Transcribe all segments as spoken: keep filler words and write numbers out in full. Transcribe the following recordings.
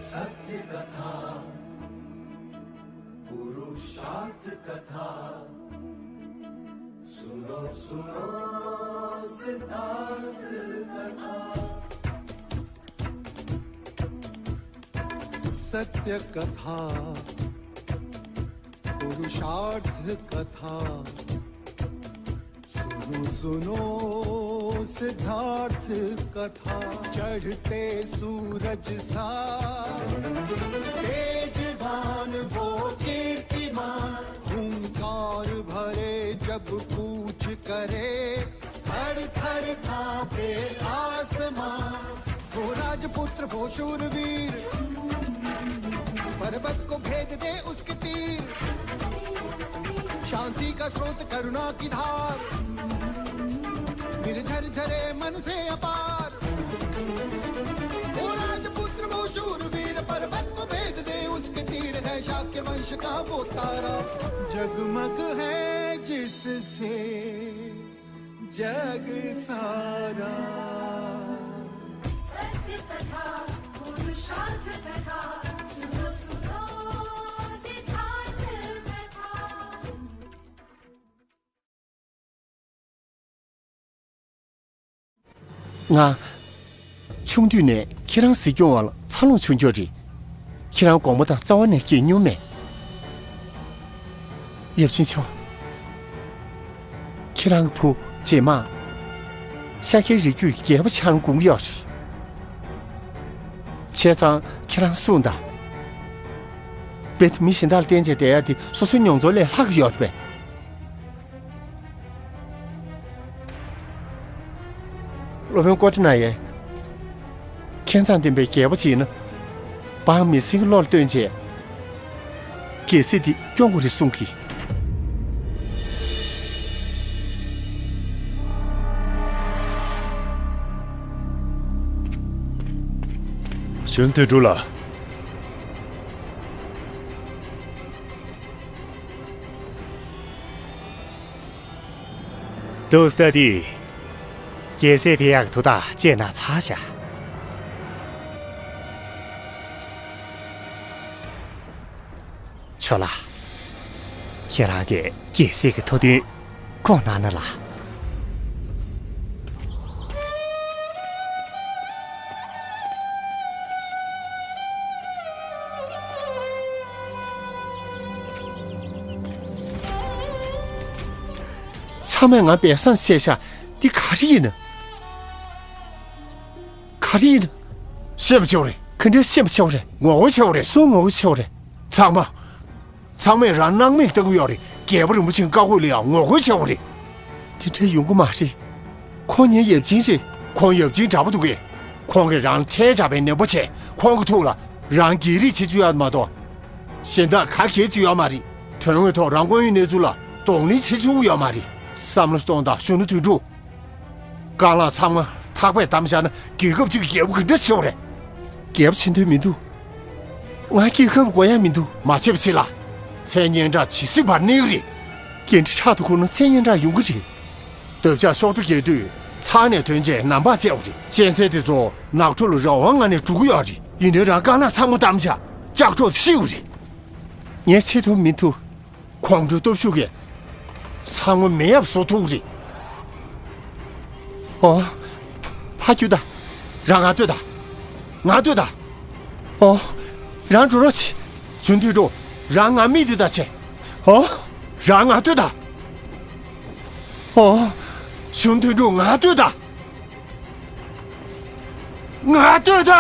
सत्य कथा, पुरुषार्थ कथा, सुनो सुनो सिद्धार्थ कथा। सत्य कथा, पुरुषार्थ कथा, सुनो सुनो सिद्धार्थ कथा। चढ़ते सूरज सा तेजवान वो कीर्तिमान, हुंकार भरे जब कूच करे, थर थर कांपे आसमां। वो राजपुत्र वो शूरवीर, पर्वत को भेद दे उसके तीर। शांति का स्रोत करुणा की धार, निर्झर झरे मन से अपार। वो राजपुत्र वो शूरवीर, पर्वत को भेद दे उसके तीर। है शाक्य वंश का वो तारा, जगमग है जिससे जग सारा। सत्य कथा, पुरुषार्थ कथा, सुनो सुनो सिद्धार्थ कथा। ང་། ཆུང་དུས་ནས་ཁྱེད་རང་གཟིགས་སྐྱོང་བ་ལ་འཚར་ལོངས་བྱུང་ཀྱོག་རེད། ཁྱེད་རང་དགོངས་པ་དང་རྩ་བ་ནས་འགལ་མྱོང་མེད། ཡབ་ཆེན་མཆོག་ཁྱེད་རང་གི་བུ་རྗེས་མ། ཤཱཀྱའི་རིགས་རྒྱུད་རྒྱལ་པོ་ཆགས་དགོངས་ཀྱི་ཡོད་རེད། བྱས་ཙང་ཁྱེད་རང་གསུངས་དང་། རྦད་དེ་མི་གཞན་དག་ལ་བརྟེན་བྱས་བསྡད་ཡ་དེ་སོ་སོའི་མྱོང་ཚོར་ལས་ལྷག་ཡོད་པས། སློབ་དཔོན་ཀོ་ཏི་ན་ཡས། མཁས་མཛངས་ལྡན་པའི་རྒྱལ་པོ་ཅིག་ཡིན་ན། འབངས་མི་སེར་གྱི་བློ་ལ་བཏོན་བྱས། རྒྱལ་སྲིད་འདི་སྐྱོང་དགོས་རེད་གསུང་གི། གཞོན་དུད་འགྲོ་ལ། ཏུ་སྟ་དི། རྒྱལ་སྲས་ཕེ་ཡག་ཐུ་ད་བཅད་ན་ཚ་ཤ། ཆོ་ལ། ཁྱེད་རང་གིས་རྒྱལ་སྲས་ཀྱི་ཐུགས་འདུན་སྐོང་གནང་ན་ལ། ཚང་མས་ང་སྦས་གསང་བཤད་ཤག་འདི་ག་རེ་ཡིན་ན། ག་རེ་ཡིན་ན། ཤེས་པ་ཆེ་བ་རེད། ག་འདྲའི་ཤེས་པ་ཆེ་བ་རེད། ངོ་རྒོལ་ཆེ་བ་རེད། སུ་ངོ་རྒོལ་ཆེ་བ་རེད། ཚང་མ། ཚང་མས་རང་སྣང་མེད་བཏང་གི་ཡོད་རེད། རྒྱལ་པོ་རིན་པོ་ཆེའི་བཀའ་བཀོད་ལ་ཡང་ངོ་རྒོལ་བྱེད་དགོས་རེད། དེ་འདྲ་ཡོང་གི་མ་རེད། ཁོང་ངའི་ཡབ་ཆེན་རེད། ཁོང་ཡབ་ཆེན་འདྲ་པོ་འདུག་གས། ཁོང་གིས་རང་ཐལ་དྲགས་པའི་ནན་པོ་བྱས། ཁོང་གི་ཐུགས་ལ་རང་སྒེར་རེས་བྱེད་རྒྱུ་ཡོད་མ་གཏོགས། གཞན་དག་ག་གེ་བྱེད་རྒྱུ་ཡོད་མ་རེད། དོན་དངོས་ཐོག་རང་དངོས་ཡོད་གནས་ཚུལ་ལ་གདོང་ལེན་བྱེད་ཆོག་གི་ཡོད་མ་རེད། བསམ་བློ་གཏོང་དང་། གཞོན་ནུ་དོན་གྲུབ། རྐང་ལག་ཚང་མ་ཐག་པས་བསྡམས་བཞག་ན། རྒྱལ་ཁབ་ཅིག་གི་རྒྱལ་པོ་ག་འདྲ་བྱེད་པ་རེད། རྒྱལ་པོ་བྱེད་འདོད་མི་འདུག་ང་རྒྱལ་ཁབ་དགོས་ཡ་མི་འདུག་མ་བྱེད་པ་བྱེད་ལ། མཚན་སྙན་གྲགས་ཇི་སྲིད་བར་གནས་ཀྱི་རེད། འགན་འཁྲི་ཕྲག་ཏུ་ཁུར་ན་མཚན་སྙན་གྲགས་ཡོང་གི་རེད། འདབ་ཆགས་གཤོག་སྒྲོ་རྒྱས་དུས་ཚང་ནས་ཐོན་རྗེས་ནམ་བག་བཅད་པ་རེད། གཅན་གཟན་དེ་ཚོ་ནགས་ཁྲོད་ལ་རང་དབང་ངང་ནས་འགྲོ་གི་ཡོད་རེད། ཡིན་ནའི་རང་རྐང་ལག་ཚང་མ་བསྡམས་བཞག་ལྕགས་སྒྲོག་ཤི་བ་རེད། ངས་བྱེད་ཐུབ་མི་ཐུབ། ཁོང་ཁྲོའི་སྟོབས་ཤུགས་ཀྱིས་ཚང་མ་མེད་ཡབ་བཟོ་ཐུབ་རེད། ཨོ། ཕ་རྒྱུད་ད། རང་ང་ལྟོས་ད། ང་ལྟོས་ད། ཨོ། རང་འགྲོ་རོགས་བྱེད། གཞོན་དུད་འགྲོ། རང་ང་མི་ལྟོས་ད་བྱེད། ཨོ། རང་ང་ལྟོས་ད། ཨོ། གཞོན་དུད་འགྲོ། ང་ལྟོས་ད། ང་ལྟོས་ད།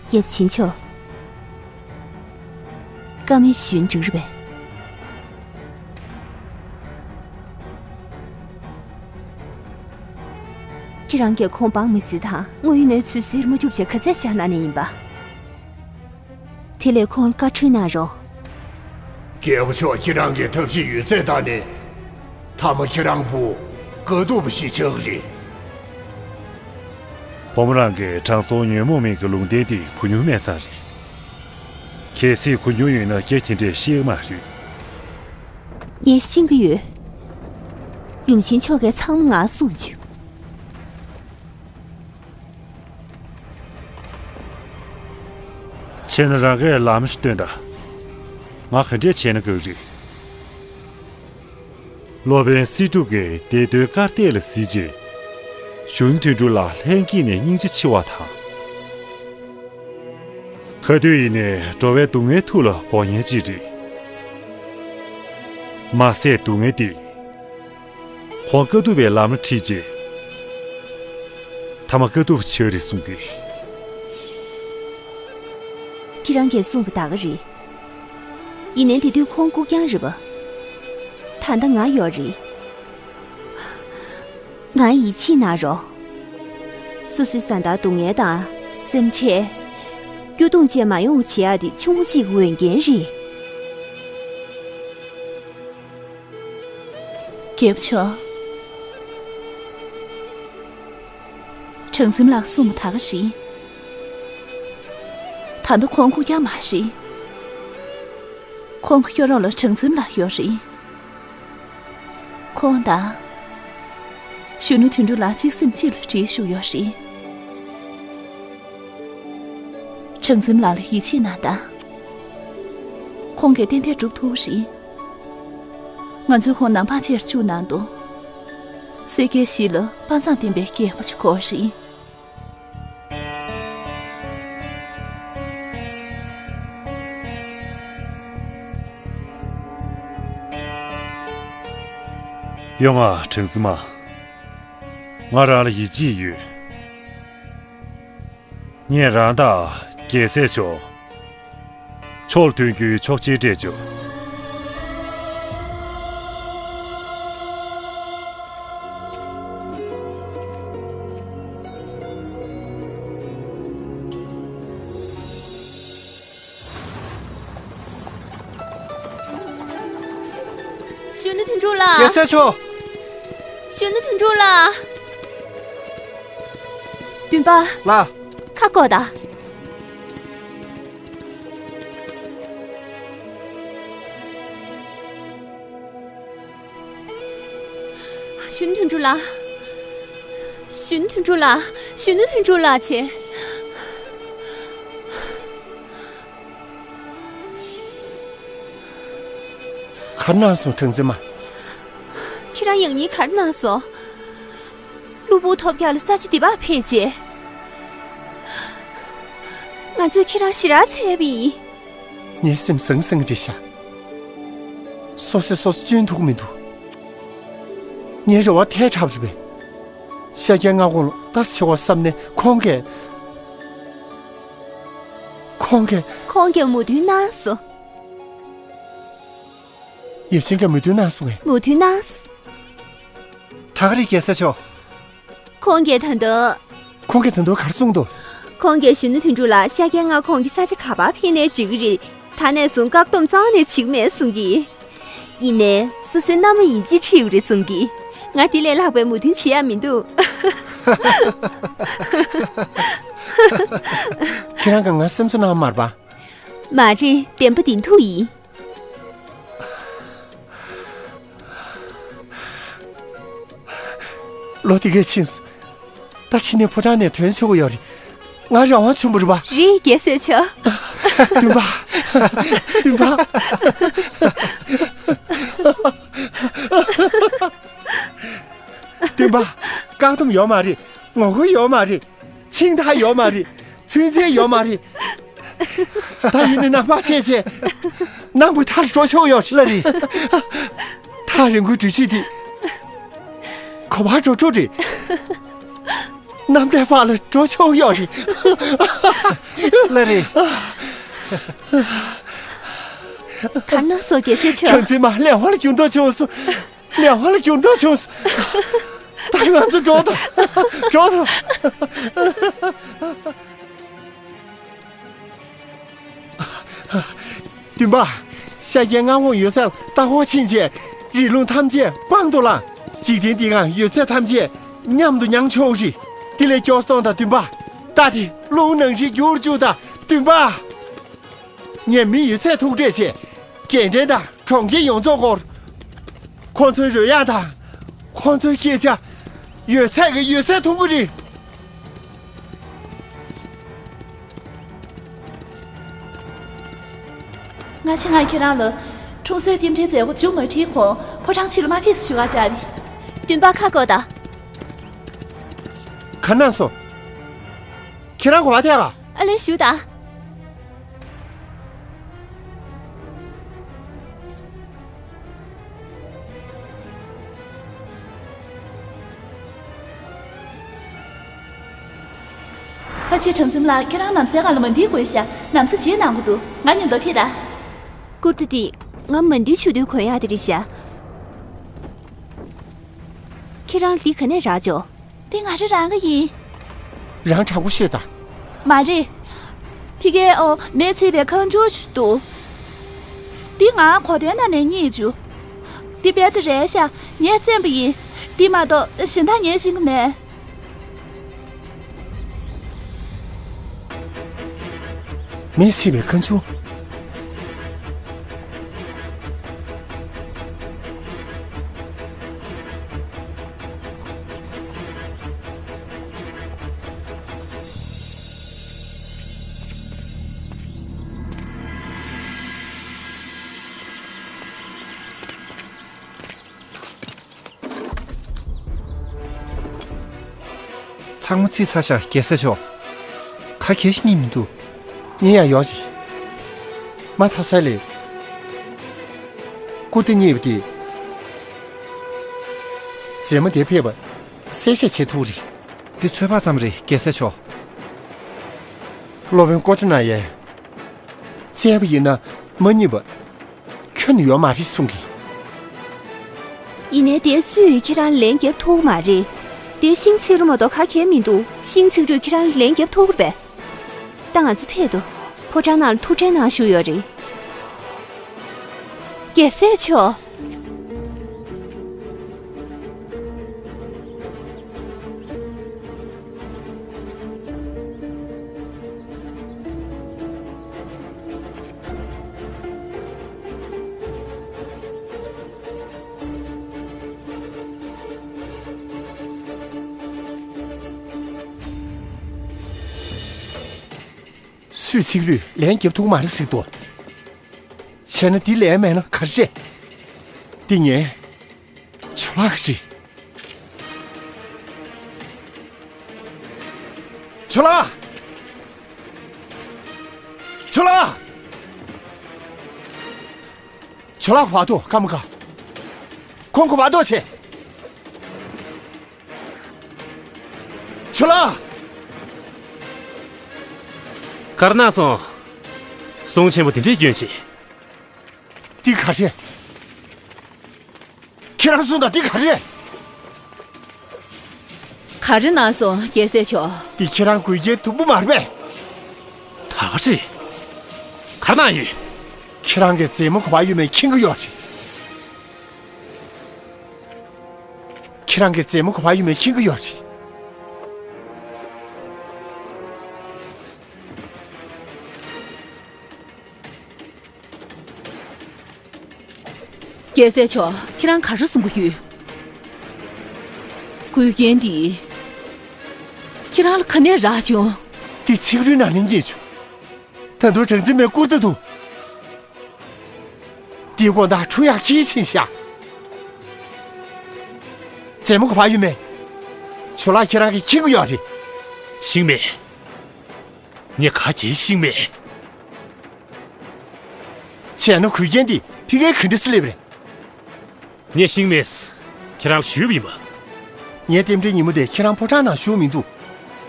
ཡབ་ཆེན་མཆོག་བཀའ་མོལ་ཞུ་འཇུག་རེད་པས། ཁྱེད་རང་གིས་ཁོང་འབངས་མི་སེར་དང་དངོས་ཡོད་གནས་ཚུལ་ཟེར་མ་བཅུག་བྱས་ག་ཚད་བཞག་གནང་ནི་ཡིན་པ། དེ་ལས་ཁོང་ལ་བཀའ་འཁྲོལ་གནང་རོགས། རྒྱལ་པོ་མཆོག་ཁྱེད་རང་གིས་ཐབས་ཤེས་ཡོད་ཚད་བཏང་ནས། མཐའ་མ་ཁྱེད་རང་བུ་དཀའ་སྡུག་པ་ཞིག་ཆགས་ཀྱི་རེད། བུ་མོ་རང་གིས་དྲང་སྲོང་ཉོན་མོངས་མའི་གི་ལུང་བསྟན་དེ་གོ་མྱོང་མེད་ཙང་རེད། གལ་སྲིད་གོ་མྱོང་ཡོད་ན་རྒྱ་དེ་འདྲས་ཤེས་ཀྱི་མ་རེད། ངས་ཤེས་ཀྱི་ཡོད། ཡུམ་ཆེན་མཆོག་གིས་ཚང་མ་ང་གསུངས་བྱུང་། བྱས་ན་རང་གིས་ལམ་ཞིག་སྟོན་དང་། ང་ག་འདྲས་བྱས་ན་དགའ་གི་རེད། སློབ་དཔོན་སྲིད་སྒྲུབ་ཀྱིས་སྡེ་དོན་དཀར་ལྟེ་ལ་གཟིགས་རྗེས། གཞོན་ནུ་དོན་གྲུབ་ལ་ལྷན་སྐྱེས་ནས་སྙིང་རྗེ་ཆེ་བ་དང་། ག་དུས་ཡིན་ནའི་འགྲོ་བའི་སྡུག་བསྔལ་ཐུགས་ལ་འགོག་མཁན་ཅིག་རེད། མ་ཟད་སྡུག་བསྔལ་འདི། ཁོང་དཀའ་ཐུབ་པའི་ལམ་ལ་ཁྲིད་རྗེས། ཐ་མ་དཀའ་ཐུབ་ཆགས་རེད་གསུང་གི། ཁྱེད་རང་གིས་གསུངས་པ་ད་ག་རེད། ཡིན་ནའི་དེ་དུས་ཁོང་རྐུབ་བཀྱག་རེད་པ། ད་ལྟ་ང་ཡོད་རེད། ང་ཡིད་ཆེས་གནང་རོགས། སོ་སོའི་བཟའ་ཟླར་སྡུག་བསྔལ་དང་སེམས་ཁྲལ། སྐྱོ་གདུང་བཅས་མ་ཡོང་བ་བྱེད་ཡག་དེ་ཆུང་ངུ་གཅིག་འོས་འགན་རེད། རྒྱལ་པོ་མཆོག། གྲངས་འཛིན་ལགས་གསུངས་པ་ད་ག་རེད། ད་ལྟ་ཁོང་རྐུབ་བཀྱག་མ་རེད། ཁོང་གི་སྐྱོ་རོགས་ལ་གྲངས་འཛིན་ལགས་ཡོད་རེད། ཁོང་དང་། གཞོན་ནུ་དོན་གྲུབ་ལགས་གཅིག་སེམས་གཅིག་ལ་འགྲིག་བཞུགས་ཡོད་རེད། གྲངས་འཛིན་ལགས་ལ་ཡིད་ཆེས་གནང་དང་། ཁོང་གིས་ཏན་ཏན་སྒྲུབ་ཐུབ་རེད། ང་ཚོས་ཁོང་ནང་པ་ཆེར་བཅུག་གནང་དང་། སེར་སྐྱའི་གཞིས་ལ་དཔའ་མཛངས་ལྡན་པའི་རྒྱལ་པོ་ཅིག་དགོས་རེད། ཡོང་ང་། གྲངས་འཛིན་མ། ང་རང་ལ་ཡིད་ཆེས་ཡོད། ངས་རང་དང་རྒྱལ་སྲས་མཆོག་ཕྱོགས་ལ་ཐོན་རྒྱུའི་ཆོག་མཆན་སྤྲད་ཆོག། གཞོན་ནུ་དོན་གྲུབ་ལགས། རྒྱལ་སྲས་མཆོག། གཞོན་ནུ་དོན་གྲུབ་ལགས། འདུན་པ། ལགས། ཁ་བསྐོར་དང་། གཞོན་ནུ་དོན་གྲུབ་ལགས། གཞོན་ནུ་དོན་གྲུབ་ལགས། གཞོན་ནུ་དོན་གྲུབ་ལགས་བྱས། ག་རེ་གནང་སོང་གྲངས་འཛིན་མ། ཁྱེད་རང་ཡང་སྙིང་ག་རེ་གནང་སོང་། གློ་བུར་ཐོལ་རྒྱག་ལ་ས་ཆ་འདི་པར་ཕེབས་རྗེས། ང་ཚོས་ཁྱེད་རང་ཞེ་དྲག་འཚེར་བ་ཡིན། ངའི་སེམས་ཟང་ཟིང་རེད་ཤག། སོ་སོས་སོ་སོ་སྐྱོན་འདུག་མི་འདུག། ངའི་རེ་བ་ཐལ་དྲགས་རེད་པས། ཤཱཀྱའི་མངའ་ཁོངས་ལ་ལྟ་ཆེ་བ་བསམ་ནས་ཁོང་གིས། ཁོང་གིས། ཁོང་གིས་མོས་མཐུན་གནང་སོང་། ཡབ་ཆེན་གྱིས་མོས་མཐུན་གནང་སོང་ངས། མོས་མཐུན་གནང་སོང་། ད་ག་རེད་རྒྱལ་སྲས་མཆོག། ཁོང་གིས་ད་དུང་། ཁོང་གིས་ད་དུང་ག་རེ་གསུངས་འདུག། ཁོང་གིས་གཞོན་ནུ་དོན་གྲུབ་ལགས་ཤཱཀྱའི་མངའ་ཁོངས་ཀྱི་ས་ཆ་ག་པར་ཕེབས་ནའི་འགྲིག་གི་རེད། ད་ནས་བཟུང་བཀག་སྡོམ་རྩ་བ་ནས་བྱེད་ཀྱི་མེད་གསུང་གི། ཡིན་ནའི་སོ་སོའི་མནའ་མ་ཡིན་གཅིག་ཁྲིད་ཡོད་རེད་གསུང་གི། ང་དེ་ལས་ལྷག་པའི་མོས་མཐུན་བྱེད་ཡ་མི་འདུག། ཁྱེད་རང་གིས་ང་སེམས་གསོ་གནང་མ་རེད་པ། མ་རེད། བདེན་པ་བདེན་ཐུག་ཡིན། ལོ་དེ་གས་ཕྱིན་སོང་། ད་ཕྱི་ནས་ཕོ་བྲང་ནས་ཐོན་ཆོག་གི་ཡོད་རེད། ང་རང་དབང་བྱུང་བ་རེད་པ། རེད་རྒྱལ་སྲས་མཆོག། འདུན་པ། འདུན་པ། འདུན་པ། བཀག་སྡོམ་ཡོད་མ་རེད། ངོ་རྒོལ་ཡོད་མ་རེད། འཆིང་ཐག་ཡོད་མ་རེད། ཚུན་ཆད་ཡོད་མ་རེད། ད་ཡིན་ནའི་ནང་པ་བྱས་བྱས། གནམ་གྱི་མཐར་འགྲོ་ཆོག་ཡོད་ལ་རེད། ཐག་རིང་པོའི་འགྲུལ་བཞུད་འདི་ག་པར་འགྲོ་འགྲོ་རེད། གནམ་བདེ་བ་ལ་འགྲོ་ཆོག་ཡོད་རེད། ལ་རེད། གར་ནང་སོ་རྒྱལ་སྲས་ཆོག། གྲངས་འཛིན་མ་ལས་དབང་ལ་འགྱུར་ལྡོག་བྱུང་སོང་། ལས་དབང་ལ་འགྱུར་ལྡོག་བྱུང་སོང་། ད་ང་ཚོ་འགྲོ་དང་། འགྲོ་དང་། འདུན་པ། ཤཱཀྱའི་མངའ་ཁོངས་ཡོད་སར་ལྟ་སྐོར་ཕྱིན་བྱས། རི་ཀླུང་ཐམས་ཅད་དཔང་དུ་བླངས། འཇིག་རྟེན་འདི་ཁམས་ཡོད་ཚད་ཐམས་ཅད་མཉམ་དུ་མྱངས་ཆོག་ཅིག། དེ་ལས་སྐྱོ་སྟོན་དང་བདུན་པ། རྟ་དེ་རླུང་ནང་བཞིན་རྒྱུག་བཅུག་དང་བདུན་པ། ངས་མི་ཡོད་ཚད་ཐུག་འཕྲད་བྱས། རྒན་འདྲེན་དང་གྲོང་ཁྱེར་ཡོངས་རྫོགས་སྐོར། ཁོང་ཚོའི་རོལ་དབྱངས་དང་། ཁོང་ཚོའི་སྐད་ཆ། ཡོད་ཚད་ཀྱི་ཡོད་ཚད་མཐོང་གི་རེད། སྔ་ཕྱི་ང་ཁྱེད་རང་ལ། འཁྲུངས་སའི་རྟེན་འབྲེལ་མཛད་སྒོ་མཇུག་མ་སྒྲིལ་གོང་ཕོ་བྲང་ཕྱི་ལ་མ་ཕེབས་སུ་ཞུ་བར་བྱ་བས། བདུན་པ་ཁ་བསྐོ་དང་། ག་ན་སོང་། ཁྱེད་རང་གོ་བ་ཐད་ག་ཨ་ལེ་ཞུ་དང་། ཕ་ཆེ་གྲང་འཛོམས་ལགས། ཁྱེད་རང་ནམ་སའི་སྒང་ལ་མ་འདི་དགོས་ཤག་ནམ་ས་བརྗེ་གནང་གི་འདུག་ང་མཉམ་དུ་ཕེབས་དང་། ཀུར་ཏི་འདི་ང་མ་འདི་ཆུ་དུས་གོན་ཡག་དེ་རེད་ཤག་ཁྱེད་རང་འདི་ག་ནས་རག་ཅོ། འདི་ང་རང་རང་གི་ཡིན། རང་དྲང་པོ་ཤོད་དང་། མ་རེད། ཕི་ཀའི་ཨོ་མེ་ཚིག་པའི་ཁང་ཆུང་ཞིག་འདུག་འདི་ང་གོ་དོན་ནང་ནས་རྙེད་བྱུང་། འདི་དཔེ་ད་རེད་ཤག་ངས་བཙེམས་པ་ཡིན། འདི་མ་གཏོགས་གཞན་དག་ངས་ཤེས་ཀྱི་མེད། མེ་ཚིག་པའི་ཁང་ཆུང་། ཚང་མ་ཚིག་ཚར་ཤག་རྒྱལ་སྲས་མཆོག་ཁ་གྱེས་ཤིག་རྙེད་མི་འདུག་རྙེད་ཡག་ཡོད་རེད། མ་མཐའ་ས་ལས། ཀུར་ཏི་རྙེད་པ་དེ། རྗེས་མ་དེ་ཕེབས་པ་གསལ་བཤད་བྱེད་ཐུབ་རེད། འདི་ཚོད་དཔག་ཙམ་རེད་རྒྱལ་སྲས་མཆོག་སློབ་དཔོན་ཀོ་ཏྲ་ན་ཡས། བཙལ་བ་ཡིན་ན་མ་རྙེད་པ། ཁྱོན་ནས་ཡོད་མ་རེད་གསུང་གི། ཡིན་ནའི་དེ་སུས་ཁྱེད་རང་ལན་རྒྱབ་ཐུབ་མ་རེད། དེ་ཤིང་ཚིག་རུ་མ་གཏོགས་ག་གེ་མི་འདུག་ཤིང་ཚིག་རུས་ཁྱེད་རང་ལན་རྒྱབ་ཐུབ་པས། ད་ང་ཚོ་ཕེབས་དོ། ཕོ་བྲང་ནང་ལ་ཐུག་འཕྲད་གནང་ཞུ་ཡོད་རེད། རྒྱལ་སྲས་མཆོག་སུས་ཚིག་རུས་ལན་རྒྱབ་ཐུབ་མ་རེད་ཟེར་དོ། བྱས་ན་འདི་ལན་མེད་ན་ག་རེ་རེད། འདི་ངའི། ཇོ་ལགས་རེད། ཇོ་ལགས། ཇོ་ལགས། ཇོ་ལགས་བར་དོ་ཀ་མ་ཀ། ཁོང་ཁོ་བར་དོ་ཆེ། ཇོ་ལགས། གར་ན་སོང་། ཟོང་ཆེན་པོ་དེ་འདྲའི་སྐྱོན་ཆེ། འདི་ག་རེད། ཁྱེད་རང་གསུངས་དང་འདི་ག་རེད། ག་རེ་གནང་སོང་རྒྱལ་སྲས་མཆོག་འདི་ཁྱེད་རང་དགོས་ཀྱི་དུམ་བུ་མ་རེད་པས། ད་ག་རེད། ག་གནང་ཡོད། ཁྱེད་རང་གི་མཛེས་མ་ག་པར་ཡོད་མེད་མཁྱེན་གྱི་ཡོད་རེད། ཁྱེད་རང་གི་མཛེས་མ་ག་པར་ཡོད་མེད་མཁྱེན་གྱི་ཡོད་རེད། རྒྱལ་སྲས་མཆོག་ཁྱེད་རང་ག་རེ་གསུང་གི་ཡོད། འགུལ་རྐྱེན་འདི། ཁྱེད་རང་ལ་ག་ནས་རག་བྱུང་། འདི་ཚིག་རུས་ནང་ནས་རྙེད་བྱུང་། ད་དུང་སྦྲང་རྩི་མའི་སྐུར་ད་དུ། འདིའི་དགོང་དག་འཁྲུ་ཡག་ཁྱི་ཕྱིན་ཤག་མཛེས་མ་ག་པར་ཡོད་མེད། ཇོ་ལགས་ཁྱེད་རང་གིས་མཁྱེན་གྱི་ཡོད་རེད། ཤེས་མེད། ངས་ག་གེ་ཤེས་མེད། བྱས་ན་འགུལ་རྐྱེན་འདི་ཕ་གིར་ག་འདྲ་སེ་སླེབས་རེད། ངས་ཤེས་མེད། ཁྱེད་རང་ལ་ཞུས་པ་ཡིན་པ། ངའི་རྟེན་འབྲེལ་ཉིན་མོ་དེ་ཁྱེད་རང་ཕོ་བྲང་ནང་བཞུགས་མི་འདུག་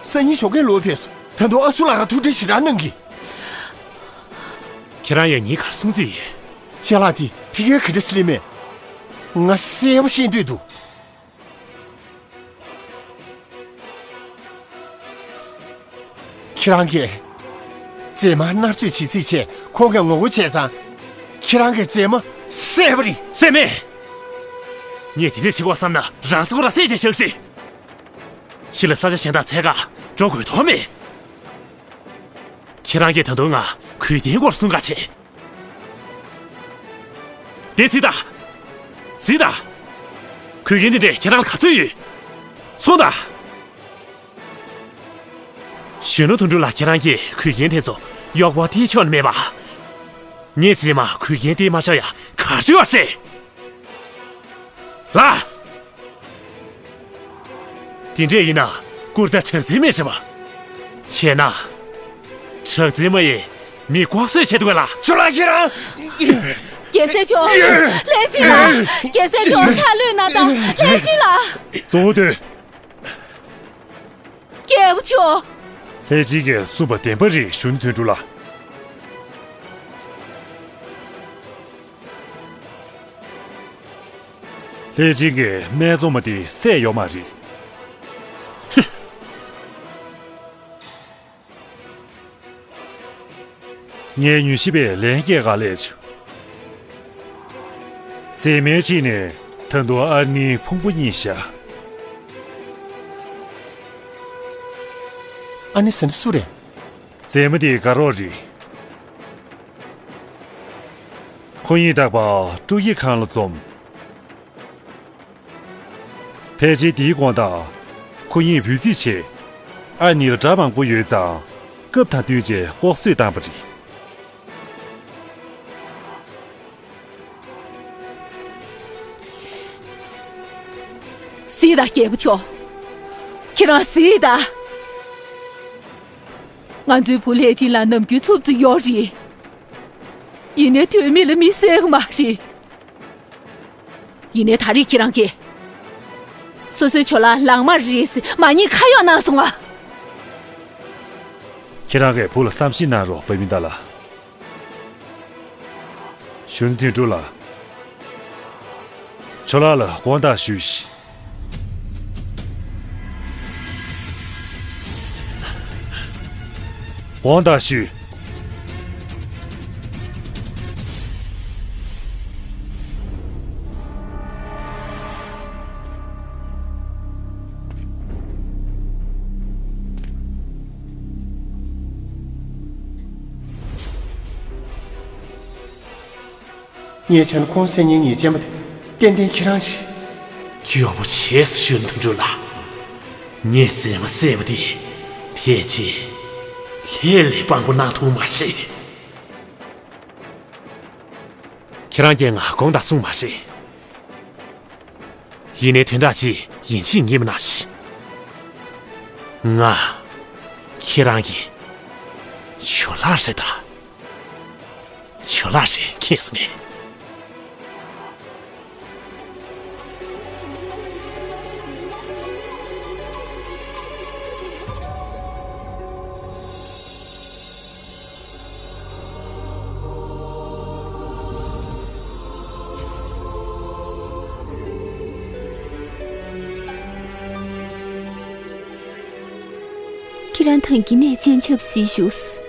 སང་ཉིན་ཞོགས་ཀས་ལོག་ཕེབས་སོང་། ད་དུང་ཨ་སུ་ལགས་ཀྱིས་ཐུགས་འཕྲད་ཞེ་དྲག་གནང་གི། ཁྱེད་རང་ཡང་ཉིན་གར་སོང་རྩིས་ཡིན། ཅ་ལག་དེ་ཕ་གིར་ག་འདྲ་སེ་སླེབས་མེད། ང་གསལ་པོ་ཤེས་འདོད་འདུག་ཁྱེད་རང་གིས་མཛེས་མ་མནར་གཅོད་བྱེད་རྩིས་བྱས། ཁོང་གིས་ངོ་རྒོལ་བྱས་ཙང་། ཁྱེད་རང་གི་མཛེས་མ་བསད་པ་རེད། བསད་མེད། ངས་དེ་འདྲས་བྱེད་དགོས་བསམ་ན་རང་སྲོག་རང་བསད་བྱས་བཞག་ཤིག་ཕྱི་ལ་ས་ཆ་གཞན་དག་འཚོལ་ག་འགྲོ་དགོས་དོན་མེད། ཁྱེད་རང་གིས་ད་དུང་ང་གོས་རྒྱན་སྐོར་གསུང་ག་བྱེད། དེ་གཟིགས་དང་། གཟིགས་དང་། གོས་རྒྱན་དེ་འདྲས་ཁྱེད་རང་ལ་ག་ཚོད་ཡོད། གསུངས་དང་། གཞོན་ནུ་དོན་གྲུབ་ལགས། ཁྱེད་རང་གིས་གོས་རྒྱན་དེ་ཚོ་གཡོག་པོ་སྟེར་ཆོག་ནི་མེད་པ། ངས་ཟེར་མ་གོས་རྒྱན་དེ་མ་ཆག་ཡ་ག་རེ་བྱེད་པ་རེད། ལགས། དེ་འདྲས་ཡིན་ན་སྐུར་ད་གྲགས་འཛིན་མེད་བྱེད་པ། བྱས་ན། གྲགས་འཛིན་མ་ཡིས་མི་ལྐོག་གསོད་བྱེད་འདུག་གས་ལགས། ཇོ་ལགས། ཁྱེད་རང་། རྒྱལ་སྲས་མཆོག་ལྷས་སྦྱིན་ལགས། རྒྱལ་སྲས་མཆོག་ཕྱག་ལུས་གནང་དང་། ལྷས་སྦྱིན་ལགས། གཙོ་བོ་དེ། རྒྱལ་པོ་མཆོག་ལྷས་སྦྱིན་གྱིས་གསུངས་པ་བདེན་པ་རེད། གཞོན་ནུ་དོན་གྲུབ་ལགས། ལྷས་སྦྱིན་གྱིས་སྨད་འཚོང་མ་དེ་བསད་ཡོད་མ་རེད། ངས་མྱུལ་ཞིབ་པས་ལན་སྐྱེལ་ག་སླེབས་བྱུང་། མཛེས་མའི་གཅིག་ནས་ད་དུང་ཨ་ནེའི་ཕུང་པོ་རྙེད་ཤག་ཨ་ནེ་ཟེར་ན་སུ་རེད། མཛེས་མ་དེ་དགའ་རོགས་རེད། ཁོ་གཉིས་རྟག་པར་སྤྲོ་སྐྱིད་ཁང་ལ་འཛོམས། ཕལ་ཆེར་དེའི་དགོང་དག་ཁོ་གཉིས་འབོད་རྩིས་བྱས། ཨ་ནེ་ལ་དགྲ་མང་པོ་ཡོད་ཙང་། སྐབས་དང་བསྟུན་བྱས་ལྐོག་གསོད་བཏང་བ་རེད། གཟིགས་དང་། རྒྱལ་པོ་མཆོག་ཁྱེད་རང་གཟིགས་དང་། ང་ཚོའི་བུ་ལྷས་སྦྱིན་ལ་ནམ་རྒྱུན་འཚུབ་ཚུབ་ཡོད་རེད། ཡིན་ནའི་དོན་མེད་ལ་མི་བསད་གི་མ་རེད། ཡིན་ནའི་ད་རེས་ཁྱེད་རང་གིས་སོ་སོའི་ཇོ་ལགས་ལག་དམར་རེད་ཟེར་མ་ཉེས་ཁ་གཡོག་གནང་སོང་ང་། ཁྱེད་རང་གིས་བུ་ལ་བསམ་ཤེས་གནང་རོགས། བ་མི་ད་ལ། གཞོན་ནུ་དོན་གྲུབ་ལགས། ཇོ་ལགས་ལ་དགོངས་དག་ཞུས་ཤིག་དགོངས་དག་ཞུ། ངས་བྱས་ན་ཁོང་བསད་མཁན་ཉེས་ཅན་པ་དེ་ཏན་ཏན་ཁྱེད་རང་རེད། གཡོག་པོ་བྱས་སོ། གཞོན་ནུ་དོན་གྲུབ་ལགས། ངས་མཛེས་མ་བསད་པ་དེ་ཕལ་ཆེར་ལྷས་ལ་དཔང་པོ་གནང་ཐུབ་མ་རེད། ཁྱེད་རང་གིས་ང་དགོངས་དག་གསུངས་མ་རེད། ཡིན་ནའི་དོན་དག་ཅིག་ཡིན་གཅིག་མིན་གཉིས་གནང་ཞིག་ང་ཁྱེད་རང་གི་ཇོ་ལགས་རེད་ད། ཇོ་ལགས་རེད། མཁྱེན་སོང་ངས། ཁྱེད་རང་ཐང་གི་གནས་སྤྱན་ཆབ་གཟིགས་བཞུགས།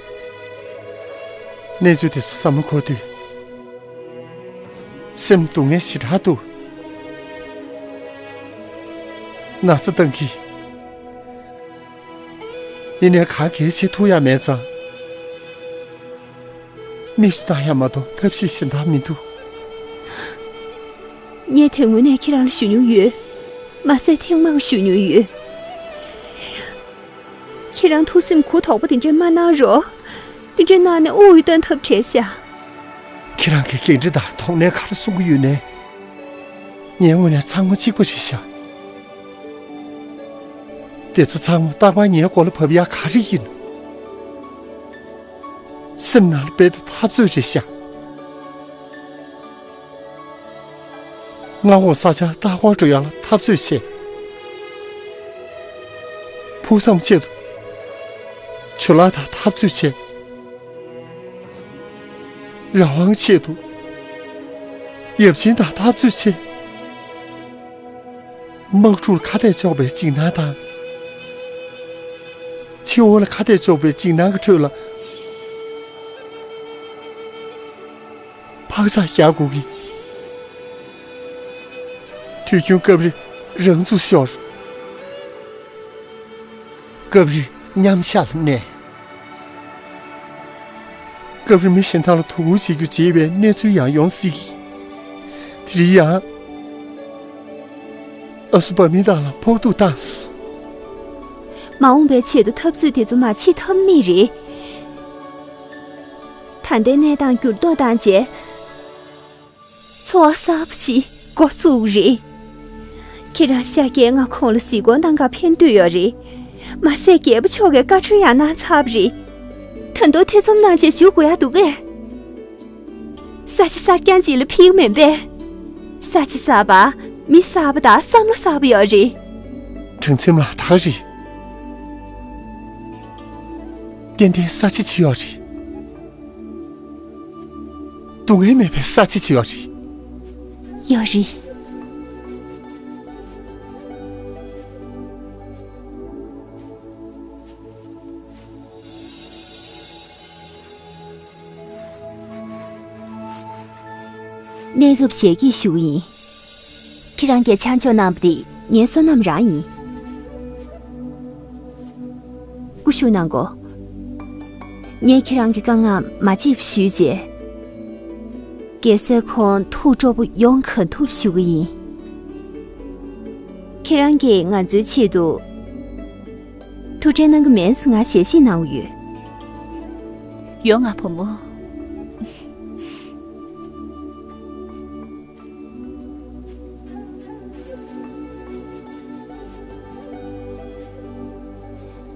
གནས་ཚུལ་དེ་ཚོ་བསམ་བློ་འཁོར་དུས། སེམས་སྡུག་བསྔལ་ཞེ་དྲག་འདུག་ན་ཚ་བཏང་གི། ཡིན་ནའི་ག་གེ་བྱེད་ཐུབ་ཡ་མེད་ཙང་། མིག་ཆུ་བཏང་ཡ་མ་གཏོགས་ཐབས་ཤེས་གཞན་དག་མི་འདུག་ངས་དེ་སྔོན་ནས་ཁྱེད་རང་ལ་ཞུ་མྱོང་ཡོད། མ་ཟད་ཐེངས་མང་ཞུ་མྱོང་ཡོད། ཁྱེད་རང་ཐུགས་སེམས་གུ་དོག་པོ་དེ་འདྲས་མ་གནང་རོགས། དེ་འདྲས་གནང་ནས་དབུགས་གཏོང་ཐབས་བྲལ་ཤག་ཁྱེད་རང་གིས་འགན་འཁྲི་དང་དོགས་གནས་ག་རེ་གསུང་གི་ཡོད་ནའི། ངའི་ངོས་ནས་ཚང་མ་གཅིག་པ་རེད་ཤག་དེ་ཚོ་ཚང་མ་རྟག་པར་ངའི་མགོ་ལ་བབས་ཡ་ག་རེ་ཡིན། སེམས་ནང་ལ་རྦད་དེ་འཐབ་རྩོད་རེད་ཤག་སྔ་འོག་ས་ཆ་ལྟ་སྐོར་འགྲོ་ཡ་ལ་འཐབ་རྩོད་བྱས། ཕུགས་བསམ་ཆེད་དུ་ཇོ་ལགས་དང་འཐབ་རྩོད་བྱས། རང་དབང་ཆེད་དུ་ཡབ་ཆེན་དང་འཐབ་རྩོད་བྱས། དམག་འཁྲུག་ལ་ཁ་གཏད་གཅོག་པའི་འཇིགས་སྣང་དང་། ཕྱི་དབུགས་ལ་ཁ་གཏད་གཅོག་པའི་འཇིགས་སྣང་གི་ཁྲོད་ལ། འཕག་འཚག་རྒྱག་དགོས་ཀྱི། དུས་རྒྱུན་སྐབས་རེ་རང་ཚུགས་ཤོར། སྐབས་རེ་མཉམ་ཞག་ལ་གནས། སྐབས་རེ་མི་གཞན་དག་ལ་དོ་ཁུར་བྱེད་རྒྱུ་བརྗེད་པའི་གནས་ཚུལ་ཡང་ཡོང་སྲིད་ཀྱི། དེ་རིང་ཡང་ཨ་སུ་བ་མི་དག་ལ་ཕོག་ཐུག་བཏང་སོང་། མ་འོངས་པའི་ཆེད་དུ་འཐབ་རྩོད་དེ་ཚོ་མ་བྱེད་ཐབས་མེད་རེད། ད་ལྟའི་གནས་སྟངས་འགྱུར་ལྡོག་བཏང་རྗེས། འཚོ་བ་གསར་པ་ཅིག་འགོ་བཙུགས་རེད། ཁྱེད་རང་ཤ་རྒྱལ་ང་ཁོང་ལ་གཟིགས་སྐོར་གནང་ག་ཕན་ཐོགས་ཡོད་རེད། མ་ཟད་རྒྱལ་པོ་མཆོག་གིས་བཀའ་འཁྲོལ་ཡང་གནང་ཚར་བ་རེད། ད་དུང་ཐེ་ཚོམ་གནང་བྱས་བཞུགས་དགོས་ཡག་འདུག་གས། ས་ཆ་གསར་རྐྱང་ཅིག་ལ་ཕེབས་མིན་པས། ས་ཆ་གསར་པ། མི་གསར་པ་དང་བསམ་བློ་གསར་པ་ཡོད་རེད། དྲང་སེམས་ལ་ད་རེད། ཏན་ཏན་ས་ཆ་ཅིག་ཡོད་རེད། སྡུག་བསྔལ་མེད་པའི་ས་ཆ་ཅིག་ཡོད་རེད། ཡོད་རེད། གནས་སྐབས་ཞལ་གྱིས་ཞུ་གི་ཡིན། ཁྱེད་རང་གིས་ཆ་འཇོག་གནང་བ་དེ་ངའི་བསོད་ནམས་རང་ཡིན། སྐུ་བཞུགས་གནང་གོ། ངས་ཁྱེད་རང་གི་དཀའ་ངལ་མ་བརྗེད་པ་ཞུས་རྗེས། རྒྱལ་སྲས་ཁོང་ཐུགས་སྤྲོ་པོ་ཡོང་གང་ཐུབ་ཞུ་གི་ཡིན། ཁྱེད་རང་གིས་ང་ཚོའི་ཆེད་དུ་ཐུགས་ཁྲལ་གནང་གི་མིན་ཟེར་ང་ཞལ་བཞེས་གནང་གི་ཡོད། ཡོང་ང་བུ་མོ།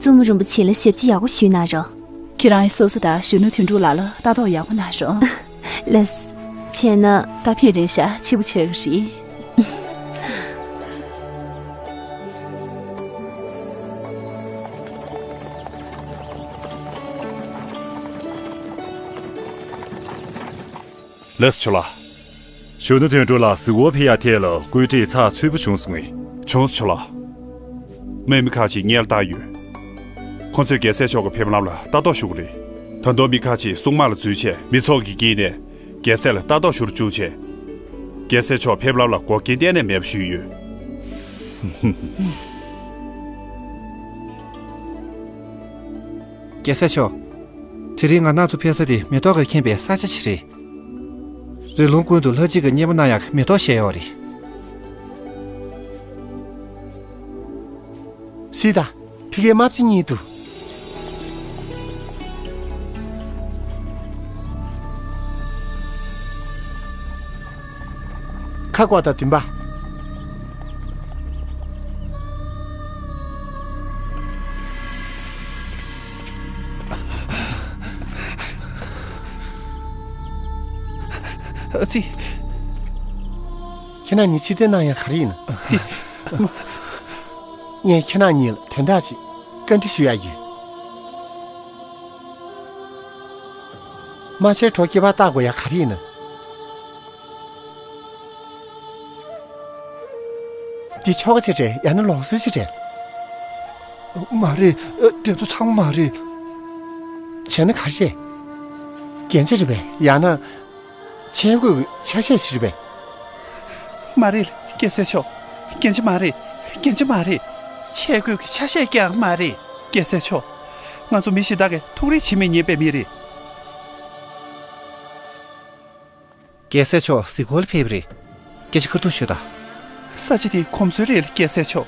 བཙུན་མོ་རིན་པོ་ཆེ་ལ་ཞབས་ཕྱི་ཡག་པོ་ཞུས་གནང་རོགས། ཁྱེད་རང་ཡིས་སོ་སོ་དང་གཞོན་ནུ་དོན་གྲུབ་ལགས་ལ་ལྟ་རྟོག་ཡག་པོ་གནང་རོགས། ལགས། བྱས་ན། ད་ཕེབས་རན་ཤག་འཕྱི་པོ་ཆགས་ཀྱི་རེད། ལགས་སོ་ཁྱོད་ལ། གཞོན་ནུ་དོན་གྲུབ་ལགས་གཟིགས་སྐོར་ཕེབས་ཡག་ཐད་ལ་བཀོད་སྒྲིག་ཚགས་ཚུད་པོ་བྱུང་སོང་ངས། བྱུང་སོང་ཁྱོད་ལ། དམག་མི་ཁག་ཅིག་སྔོན་ལ་བཏང་ཡོད། ཁོ་ཚོས་རྒྱལ་སྲས་མཆོག་གི་ཕེབས་ལམ་ལ་ལྟ་རྟོག་ཞུ་གི་རེད། ད་དུང་མི་ཁག་ཅིག་སྲུང་དམག་ལ་འཛུལ་བྱས་མི་ཚོགས་ཀྱི་དཀྱིལ་ནས་རྒྱལ་སྲས་ལ་ལྟ་རྟོག་ཞུ་རུ་བཅུག་བྱས། རྒྱལ་སྲས་མཆོག་ཕེབས་ལམ་ལ་འགོག་རྐྱེན་གཏན་ནས་མེད་པ་ཞུས་ཡོད། རྒྱལ་སྲས་མཆོག་དེ་རིང་ང་རང་ཚོ་ཕེབས་ས་དེ་མེ་ཏོག་གིས་ཁེངས་པའི་ས་ཆ་ཞིག་རེད། རི་ལུང་ཀུན་ཏུ་ལྷ་གཅིག་གི་མཉེས་པོ་གནང་ཡག་གི་མེ་ཏོག་བཞད་ཡོད་རེད། སྲིད་དང་ཕི་ཀའི་དམག་སྤྱི་གཉིས་འདུག་ཁ་བསྐོར་དང་བདུན་པ། ཨ་ཙི། ཁྱེད་རང་གཉིས་ཕྱིར་འཐེན་གནང་ཡག་ག་རེ་ཡིན་ན། ངས་ཁྱེད་རང་གཉིས་ལ་དོན་དག་ཅིག་བཀའ་འདྲི་ཞུ་ཡག་ཡོད། རྨ་བྱའི་གྲོ་སྐྱེས་པ་བཏགས་དགོས་ཡག་ག་རེ་ཡིན་ན། འདི་ཆོ་ག་ཅིག་རེད་ཡང་ན་ལུགས་སྲོལ་ཅིག་རེད། མ་རེད། དེ་ཚོ་ཚང་མ་མ་རེད། བྱས་ན་ག་རེ་རེད། རྒྱན་ཆ་རེད་པས་ཡང་ན། ཆས་གོས་ཀྱི་ཆ་ཤས་ཤིག་རེད་པས། མ་རེད་རྒྱལ་སྲས་མཆོག་རྒྱན་ཆ་མ་རེད། རྒྱན་ཆ་མ་རེད། ཆས་གོས་ཀྱི་ཆ་ཤས་ཀྱང་མ་རེད། རྒྱལ་སྲས་མཆོག་ང་ཚོ་མི་གཞན་དག་གིས་ཐུགས་རེ་བྱེད་མི་ཉན་པའི་མི་རེད། རྒྱལ་སྲས་མཆོག་གཟིགས་སྐོར་ལ་ཕེབས་པ་རེད། སྐད་ཆ་ཁ་ཐུག་ཤོད་དང་། ས་ཆ་དེ་གོམས་སྲོལ་རེད་རྒྱལ་སྲས་མཆོག་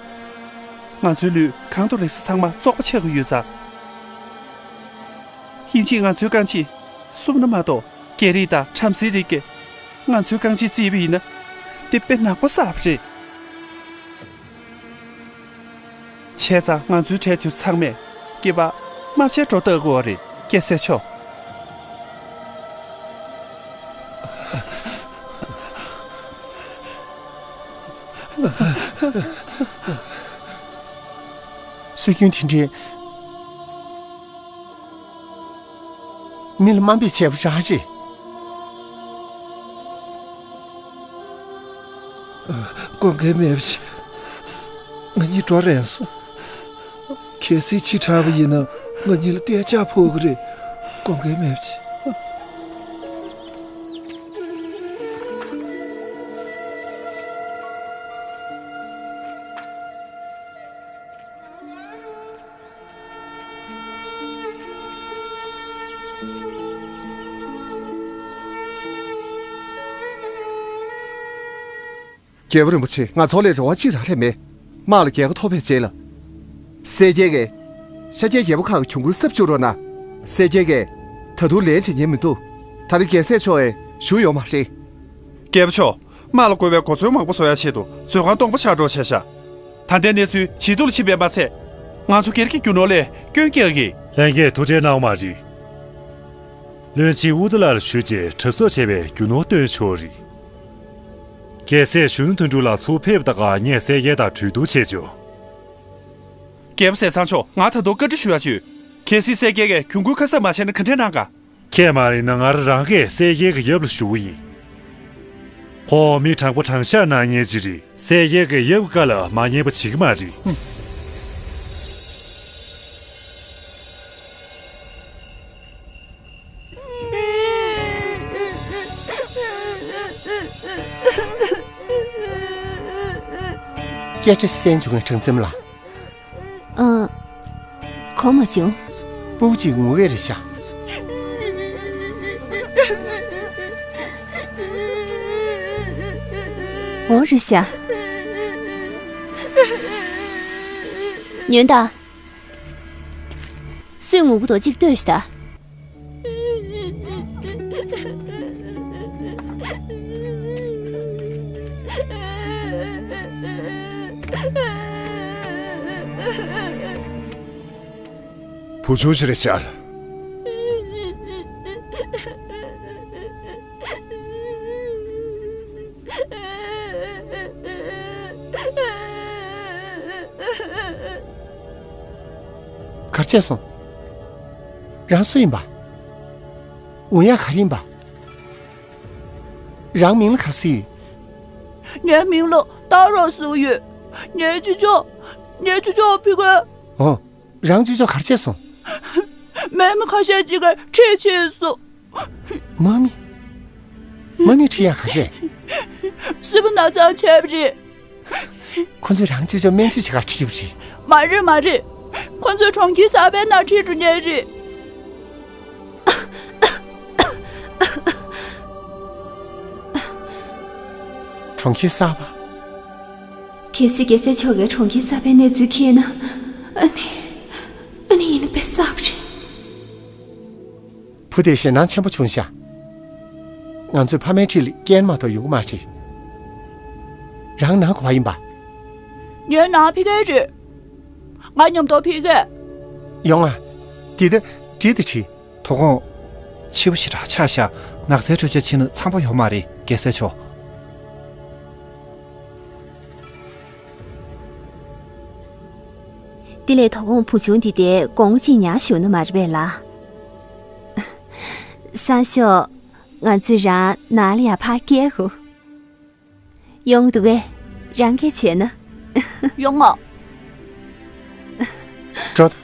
ང་ཚོའི་ལུས་གང་དུ་རེག་ས་ཚང་མ་བཙོག་པ་ཆགས་ཀྱི་ཡོད་ཙང་། དབྱིན་ཇིས་ང་ཚོའི་རྐང་རྗེས་བསུབས་ན་མ་གཏོགས། རྒྱལ་རིགས་དང་བྲམ་ཟེའི་རིགས་ཀྱིས་ང་ཚོའི་རྐང་རྗེས་བརྩིས་པ་ཡིན་ན། དེ་དཔེ་ནག་པོ་བསགས་པ་རེད། བྱས་ཙང་ང་ཚོའི་གྲས་དེ་ཚང་མས་སྐྱེས་པ་རྨ་བྱའི་སྒྲོ་བཏགས་དགོས་པ་རེད་རྒྱལ་སྲས་མཆོག་སྲོལ་རྒྱུན་དེ་འདྲའི། མི་ལ་དམའ་འབེབས་བྱས་པ་རང་རེད། དགོངས་འགལ་མེད་པ་བྱེད། ང་གཉིས་འགྲོ་རན་སོང་། གལ་སྲིད་ཕྱི་དྲགས་པ་ཡིན་ན་ང་གཉིས་ལ་གཏན་འཇགས་ཕོག་གི་རེད། དགོངས་འགལ་མེད་པ་བྱེད། རྒྱལ་པོ་རིན་པོ་ཆེ། ང་ཚོ་ལ་རེ་བ་གཅིག་རང་ལས་མེད། དམག་ལ་རྒྱལ་ཁ་ཐོབ་པའི་རྗེས་ལ། སེར་སྐྱའི་གིས་ཤཱཀྱའི་རྒྱལ་པོ་ཁག་གི་གྱོང་གུན་གསབ་བཅུག་རོགས་གནང་། སེར་སྐྱའི་གིས་ད་དུང་ལན་བྱེད་ཉན་མི་འདུག། ད་ལྟ་རྒྱལ་སྲས་མཆོག་ཡང་བཞུགས་ཡོད་མ་རེད། རྒྱལ་པོ་མཆོག། དམག་ལ་དགོས་པའི་གོ་མཚོན་མང་པོ་བཟོ་ཡ་ཆེད་དུ་མཛོད་ཁང་སྟོང་པ་ཆགས་འགྲོ་བྱས་ཤག། ད་ལྟའི་གནས་ཚུལ་ཇེ་སྡུག་ལ་ཕྱིན་པས་མ་ཚད། ང་ཚོ་སྒེར་གྱི་རྒྱུ་ནོར་ལ་སྐྱོན་རྒྱག་གི། ལྷན་རྒྱས་ཐུགས་ཁྲལ་གནང་བ་མ་རེད། བློན་ཆེན་ཨུ་ཏུ་ལ་ལ་ཞུས་རྗེས་གྲབས་གསོག་བྱས་པའི་རྒྱུ་ནོར་སྟོན་ཆོག་རེད། རྒྱལ་སྲས་གཞོན་ནུ་དོན་གྲུབ་ལགས་ཚུར་ཕེབས་དང་སྔ་ངས་སེར་སྐྱ་དང་གྲོས་བསྡུར་བྱས་ཆོག། རྒྱལ་པོ་ཟས་གཙང་མཆོག། ང་ད་དུང་བཀའ་འདྲི་ཞུ་ཡ་ཡོད། གལ་སྲིད་སེར་སྐྱའི་གིས་གྱོང་གུན་ཁ་གསབ་མ་བྱས་ན་ག་འདྲས་གནང་ག། ཁྱེད་མ་ཡིན་ན་ང་རང་གིས་སེར་སྐྱའི་གི་ཡབ་ལ་ཞུ་གི་ཡིན། ཁོ་མི་དྲང་པོ་དྲང་བཞག་གནང་མཁན་ཅིག་རེད། སེར་སྐྱའི་གི་ཡབ་ཀྱི་བཀའ་ལ་མ་ཉན་པ་བྱེད་ཀྱི་མ་རེད། སྐད་ཆ་གསན་བྱུང་ངས་དྲང་འཚམ་ལ། ཨ། གོ་མ་བྱུང་། སྤུ་གུ་གཅིག་ངུ་གི་རེད་ཤག། འོ་རེད་ཤག། ཉོན་དང་། སུས་ངུ་གི་འདུག་གཅིག་ལྟོས་ཤིག་ད། བུ་ཆུང་ཞིག་རེད་ཤག། གར་བྱས་སོང་། རང་སུ་ཡིན་པ། འོ་ཡ་ག་རེ་ཡིན་པ། རང་མིང་ལ་ག་ཟེར་ཡོད། ངའི་མིང་ལ་ཏཱ་རོ་ཟེར་ཡོད། ངའི་ཅོ་ཅོ། ངའི་ཅོ་ཅོ་ཕི་ག། ཨོ། རང་ཅོ་ཅོ་གར་བྱས་སོང་། མི་མི་ཁ་ཤས་ཅིག་གིས་ཁྲིད་ཕྱིན་སོང་། མ་མི། མ་མི་ཁྲིད་ཡག་ག་རེད། སྲིད་པ་ན་ཚ་བྱས་པ་རེད། ཁོ་ཚོས་རང་ཅོ་ཅོ་སྨན་བཅོས་བྱེད་གར་ཁྲིད་པ་རེད། མ་རེད་མ་རེད། ཁོ་ཚོས་གྲོང་ཁྱེར་གསར་པའི་ནང་ཁྲིད་འགྲོ་མཁན་རེད། གྲོང་ཁྱེར་གསར་པ། གལ་སྲིད་རྒྱལ་སྲས་མཆོག་གིས་གྲོང་ཁྱེར་གསར་པའི་གནས་ཚུལ་མཁྱེན་ན། ཨ་ནི། ཨ་ནི་ཡིན་ན་དཔེ་བསགས་པ་རེད། བུ་དེ་ཞེད་སྣང་ཆེན་པོ་བྱུང་ཤག། ང་ཚོའི་ཕ་མའི་འཁྲིས་ལ་རྐྱེན་མ་གཏོགས་ཡོང་གི་མ་རེད། རང་ནང་ག་པར་ཡིན་པ། ངའི་ནང་ཕ་གིར་རེད། ང་མཉམ་དུ་ཕ་གིར། ཡོང་ང་། འདི་ད་འགྲིག་དང་འགྲིག། དོ་དགོང་། འཕྱི་པོ་ཞེ་དྲག་ཆགས་ཤག། ནགས་ཚལ་དཀྲོལ་ཆས་ཕྱིན་ན་འཚམ་པོ་ཡོད་མ་རེད། རྒྱལ་སྲས་མཆོག། དེ་ལས་དོ་དགོང་བུ་ཆུང་འདི་དེ་དགོང་མོ་གཅིག་ཉལ་བཞུགས་ན་མ་རེད་པས་ལ། སང་ཞོགས་ང་ཚོས་རང་ནང་ལ་ཡར་ཕར་སྐྱེལ་དགོས། ཡོང་འདུག་གས། རང་སྐད་བྱས་ན། ཡོང་ང་། འགྲོ་ད།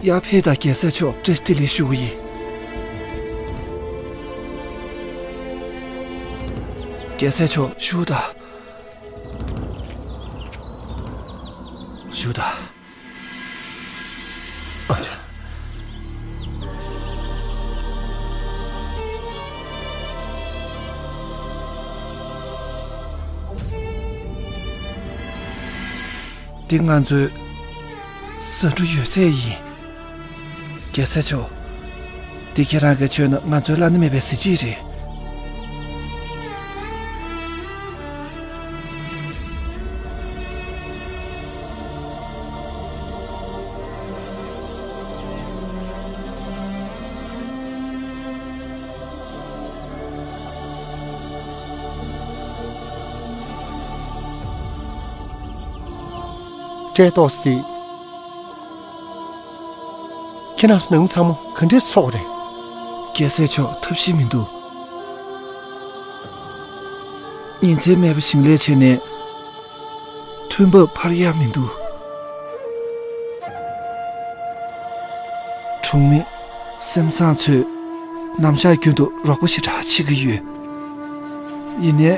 ཡར་ཕེབས་དང་། རྒྱལ་སྲས་མཆོག། བཀྲ་ཤིས་བདེ་ལེགས་ཞུ་གི་ཡིན། རྒྱལ་སྲས་མཆོག། བཞུགས་དང་། བཞུགས་དང་། འདི་ང་ཚོའི་ཟ་འབྲུ་ཡོད་ཚད་ཡིན། རྒྱལ་སྲས་མཆོག། འདི་ཁྱེད་རང་གིས་མཆོད་ན་ང་ཚོའི་བླ་ན་མེད་པའི་གཟི་བརྗིད་རེད། བཀྲས་ཏོག་སི། ཁྱེད་རང་ཚོ་ནང་མི་ཚང་མ་ག་འདྲས་སོགས་རེད། རྒྱལ་སྲས་མཆོག། ཐབས་ཤེས་མི་འདུག། ཉིན་མཚན་མེད་པར་ཞིང་ལས་བྱས་ནས་ཐོན་འབབ་འཕར་ཡག་མི་འདུག། གྲོང་མི་སེམས་བཟང་ཚོས་ནམ་ཞག་རྒྱུན་དུ་རོགས་པ་ཞེ་དྲག་བྱེད་ཀྱི་ཡོད། ཡིན་ནའི་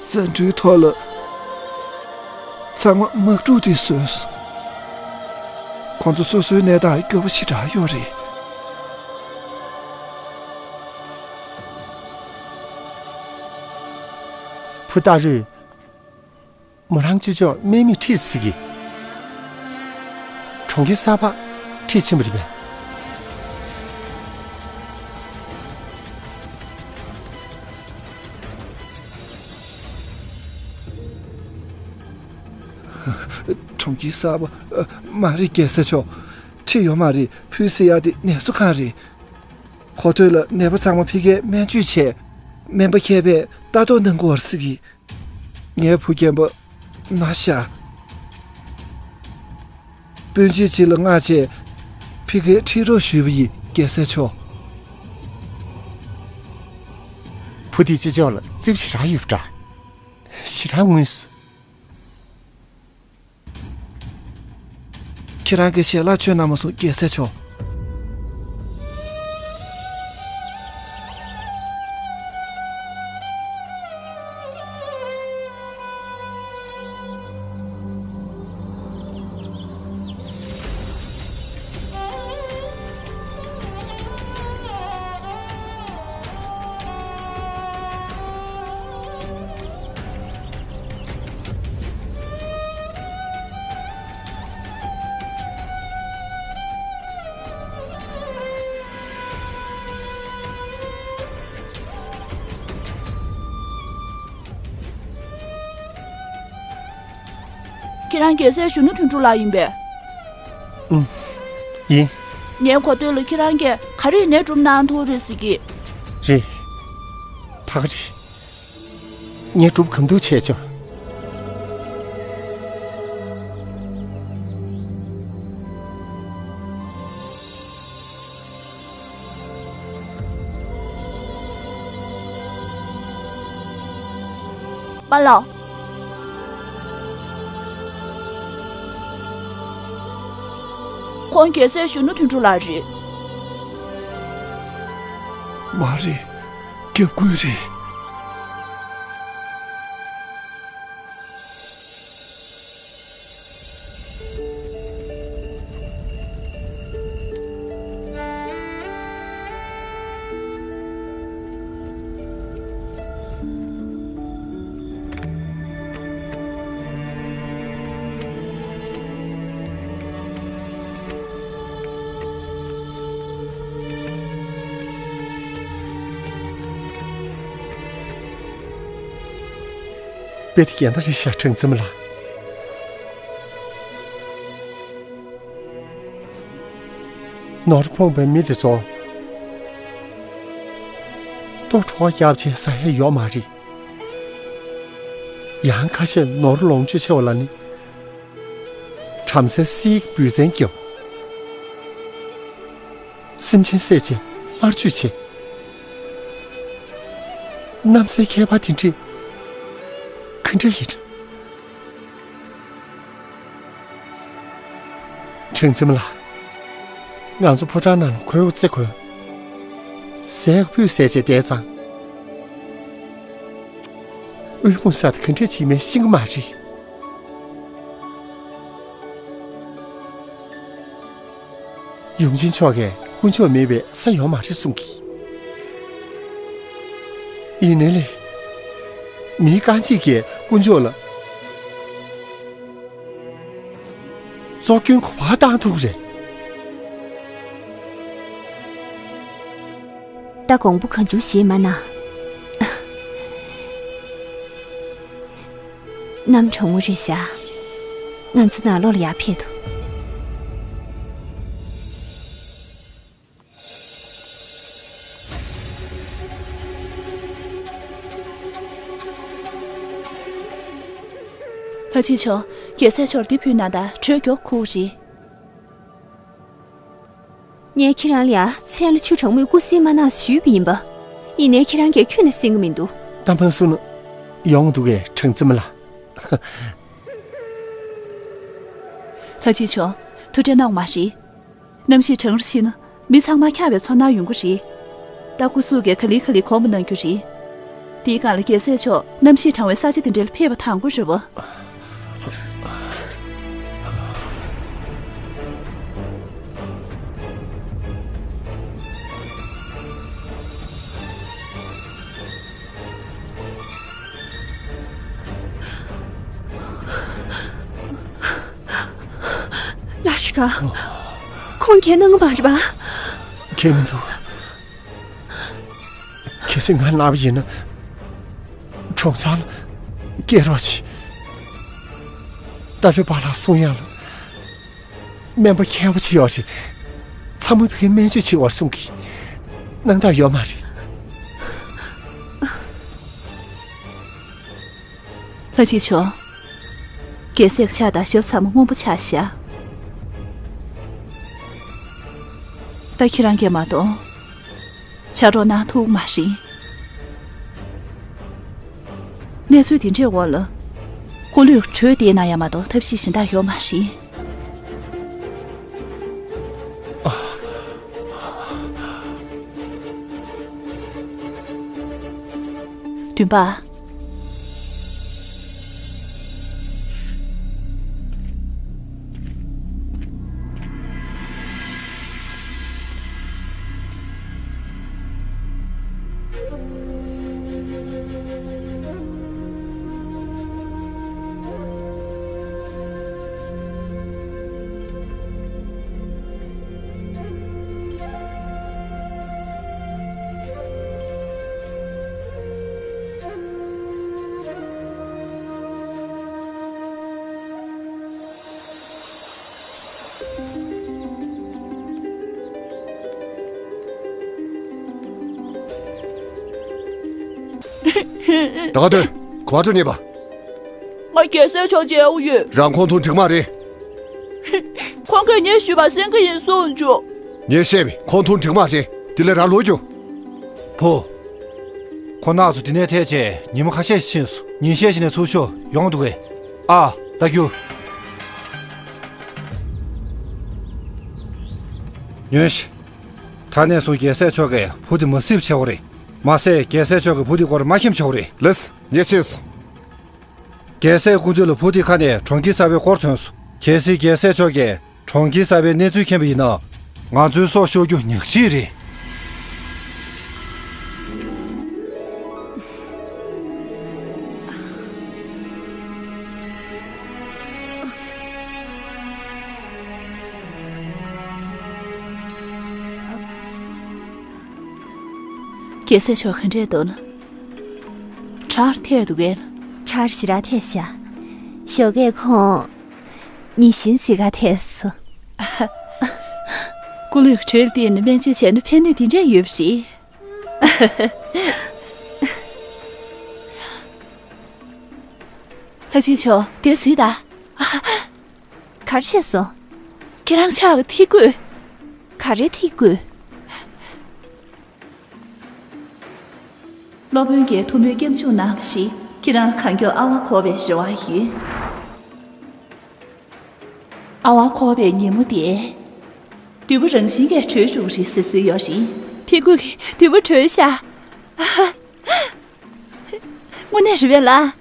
ཟ་འབྲུའི་ཐོག་ལ་ཚ་ ཚང་མ་དམག་འཁྲུག་དེ་བཟོས་སོང་། ཁོང་ཚོ་སོ་སོའི་གནས་སྟངས་སྐྱོ་པོ་ཞེ་དྲག་ཡོད་རེད། བུ་སྟག་རུས། མོ་རང་ཅི་ལྕོགས་དམག་མི་ཁྲིད་སྲིད་གི། གྲོང་ཁྱེར་གསར་པ་ཁྲིད་ཕྱིན་པ་རེད་པས། གྲོང་ཁྱེར་གསར་པ། མ་རེད། རྒྱལ་སྲས་མཆོག་ཁྲིད་ཡོད་མ་རེད། བུ་ཟེར་ཡ་དེ་ནད་གསོ་ཁང་རེད། གོ་ཐོས་ལ་ནད་པ་ཚང་མ་ཕ་གིར་སྨན་བཅོས་བྱས། སྨན་པ་མཁས་པས་ལྟ་རྟོག་གནང་དགོས་པ་རེད་ཟེར་གི། ངའི་བུ་རྒན་པ་ན་ཤ། སྤུན་མཆེད་ཅིག་ལ་མངགས་བྱས། ཕ་གིར་ཁྲིད་རོགས་ཞུས་པ་ཡིན། རྒྱལ་སྲས་མཆོག་བུ་དེ་ཅི་ལྕོགས་ལ་རྩིབ་ཞེ་དྲག་ཡོད་པ་འདྲ། ཞེ་དྲག་ངུས་སོང་། ཁྱེད་རང་གི་ཞལ་ལག་མཆོད་གནང་མ་སོང་། རྒྱལ་སྲས་མཆོག་ཁྱེད་རང་རྒྱལ་སྲས་གཞོན་ནུ་དོན་གྲུབ་ལགས་ཡིན་པས། ཨུམ། ཡིན། ངའི་གོ་ཐོས་ལ་ཁྱེད་རང་གིས་ག་རེ་ཡིན་ནའི་སྒྲུབ་གནང་ཐུབ་རེད་ཟེར་གི། རེད། ད་ག་རེད། ངས་སྒྲུབ་གང་ཐུབ་བྱས་ཆོག་པཱ་ལགས། ཁོང་རྒྱལ་སྲས་གཞོན་ནུ་དོན་གྲུབ་ལགས་རེད། མ་རེད། སྐྱབས་མགོན་རེད། དཔེ་དེ་རྒྱན་ད་རེད་ཤག་གྲངས་འཛིན་མ་ལགས། ནོར་ཕོངས་པའི་མི་དེ་ཚོ་ལྟོ་གྲོགས་རྒྱབ་བྱས་ཟ་ཡས་ཡོད་མ་རེད། ཡང་ཁ་ཤས་ནོར་ལོངས་སྤྱོད་ཆེ་བ་ལ་ནི། བྲམ་ཟེ་གསེར་གྱི་འབུལ་ཚན་རྒྱབ། སེམས་ཅན་བསད་བྱས་དམར་མཆོད་བྱས། གནམ་སའི་ཁྱད་པར་དེ་འདྲས་ག་འདྲ་ཡིན། གྲངས་འཛིན་མ་ལགས། ང་ཚོ་ཕོ་བྲང་ནང་ལ་ཁོའི་དབུ་རྩེ་གོན། ཟས་ཕུད་ཟས་བྱས་བསྡད་ཙང་། དབུལ་ཕོངས་ཟེར་དེ་ག་འདྲས་ཅིག་མེད་ཤེས་ཀྱི་མ་རེད། ཡུམ་ཆེན་མཆོག་གིས་དཀོན་མཆོག་མེད་པའི་ས་ཡོད་མ་རེད་གསུང་གི། ཡིན་ནའི་ལས། མིའི་རྐང་རྗེས་ཀྱིས་དཀོན་མཆོག་ལ་བཙོག་སྐྱོན་ག་པར་བཏང་ཐུབ་རེད། ད་དགོངས་པ་གང་བྱུང་བཞེས་མ་གནང་། གནམ་གྲང་མོ་རེད་ཤག་ང་ཚོ་ནང་ལོགས་ལ་ཡར་ཕེབས་དང་། ལྷ་ཆེན་མཆོག་རྒྱལ་སྲས་མཆོག་ལ་འདི་ཕུལ་ན་ད་དྲོད་མགྱོགས་ཁུག་རེད། ངས་ཁྱེད་རང་ལ་ཡ་མཚན་ལ་ཆུ་གྲང་མོས་སྐུ་གཟིགས་མ་གནང་ཞུས་པ་ཡིན་པ། ཡིན་ནའི་ཁྱེད་རང་གིས་ཁྱོན་ནས་གཟིགས་ཀྱི་མི་འདུག་ད་ཕན་སུ་ནི་ཡོང་འདུག་གས་གྲངས་འཛིན་མ་ལགས། ལྷ་ཆེན་མཆོག་ཐུགས་ཁྲལ་གནང་བ་མ་རེད། གནམ་གཤིས་གྲང་རུ་ཕྱིན་ན་མི་ཚང་མ་འཁྱག་པའི་ཚོར་སྣང་ཡོང་གི་རེད། ད་སྐུ་གཟུགས་ཀྱིས་ག་ལེ་ག་ལེ་གོམས་པ་གནང་རྒྱུ་རེད། དེའི་སྒང་ལ་རྒྱལ་སྲས་མཆོག་གནམ་གཤིས་གྲང་བའི་ས་ཆ་དེ་འདྲ་ལ་ཕེབས་པ་དང་པོ་རེད་བ། ཁྲི་ཁ། ཁོང་གིས་གནང་གི་མ་རེད་པ། ཁྱེད་མི་འདུག་གལ་སྲིད་ང་ན་བ་ཡིན་ན། གྲོང་གསར་ལ་སྐྱེལ་རོགས་བྱེད། རྟ་ལོའི་པཱ་ལགས་གསུང་ཡག་ལ། སྨན་པ་མཁས་པོ་ཅིག་ཡོད་རེད། ཚང་མ་ཕ་གིར་སྨན་བཅོས་བྱེད་དགོས་གསུང་གི། གནང་ཐབས་ཡོད་མ་རེད། ལྷ་གཅིག་མཆོག་རྒྱལ་སྲས་ཀྱི་ཕྱག་དང་ཞབས་ཚང་མ་སྔོན་པོ་ཆགས་ཤག་ད་ཁྱེད་རང་གིས་མ་གཏོགས་ཕྱག་རོགས་གནང་ཐུབ་མ་རེད། གནས་ཚུལ་འདི་འདྲའི་འོག་ལ། སྐུ་ལུས་བྲོས་བསྡད་ན་ཡང་མ་གཏོགས་ཐབས་ཤེས་གཞན་དག་ཡོད་མ་རེད། བདུན་པ། ད་ག་དུས་ག་པར་འགྲོ་ཉེ་བ། ང་རྒྱལ་སྲས་མཆོག་མཇལ་འོ་ཡོད། རང་ཁོང་ཐུག་འགྲིག་མ་རེད། ཁོང་གིས་ངས་ཞུས་པ་གསན་གི་ཡིན་གསུངས་བྱུང་། ངས་བཤད་པས་ཁོང་ཐུག་འགྲིག་མ་རེད། དེ་ལས་རང་ལོག་རྒྱུགས། ཕུ། ཁོང་རྣམ་ཚོ་འདི་ནས་ཐད་བྱས་ཉིན་མོ་ཁ་ཤས་ཤིག་ཕྱིན་སོང་། ཉིན་ཤས་ཤིག་ནས་ཚུར་ཤོག་ཡོང་འདུག་གས། ཨ། ད་རྒྱུགས། ཉོན་ཞིག་ད་ནས་བཟུང་རྒྱལ་སྲས་མཆོག་གིས་བུ་དེ་མ་སྲིབ་བྱེད་དགོས་རེད། མ་ཟད་རྒྱལ་སྲས་མཆོག་གིས་བུ་དེའི་སྐོར་མ་མཁྱེན་ཆོག་རེད། ལགས་སོ། ངས་ཤེས་སོང་། རྒྱལ་སྲས་སྐུ་མདུན་ལ་བུ་དེའི་ཁ་ནས་གྲོང་ཁྱེར་གསར་པའི་སྐོར་ཐོན་སོང་། གལ་སྲིད་རྒྱལ་སྲས་མཆོག་གིས་གྲོང་ཁྱེར་གསར་པའི་གནས་ཚུལ་མཁྱེན་པ་ཡིན་ན། ང་ཚོའི་སྲོག་ཤོར་རྒྱུ་ཉག་གཅིག་རེད། རྒྱལ་སྲས་མཆོག་ག་འདྲས་འདུག་ན། ཁྲར་ཐད་འདུག་གས། ཁྲར་ཞེ་དྲག་ཐད་ཤག་ཞོགས་ཀས་ཁོང་ཉིན་བཞིན་གཟིགས་ག་ཐད་སོང་། སྐུ་ལུས་ཀྱི་དྲོད་ལ་བརྟེན་ནས་སྨན་བཅོས་བྱས་ན་ཕན་ནུས་དེ་འདྲས་ཡོད་པ་རེད། ལྷ་ཆེན་མཆོག་དེ་གཟིགས་དང་། ག་རེ་བྱས་སོང་། ཁྱེད་རང་ཕྱག་གི་ཐིག་སྐུད། ག་རེ་ཐིག་སྐུད། སློབ་དཔོན་གྱིས་ཐུགས་སྨོན་སྐྱབས་འཇུག་གནང་བ་ཞིག་ཁྱེད་རང་ལ་གང་མགྱོགས་ཨ་ཝ་འཁོར་བའི་རེ་བ་ཡོད། ཨ་ཝ་འཁོར་བའི་ཉིན་མོ་དེ། བདུད་པོ་རང་བཞིན་གྱིས་བྲོས་འགྲོ་གི་རེད་ཟེར་སྲོལ་ཡོད་རེད། ཐིག་སྐུད་ཀྱིས་བདུད་པོ་བྲོས་ཤག་དངོས་གནས་རེད་པས་ལགས།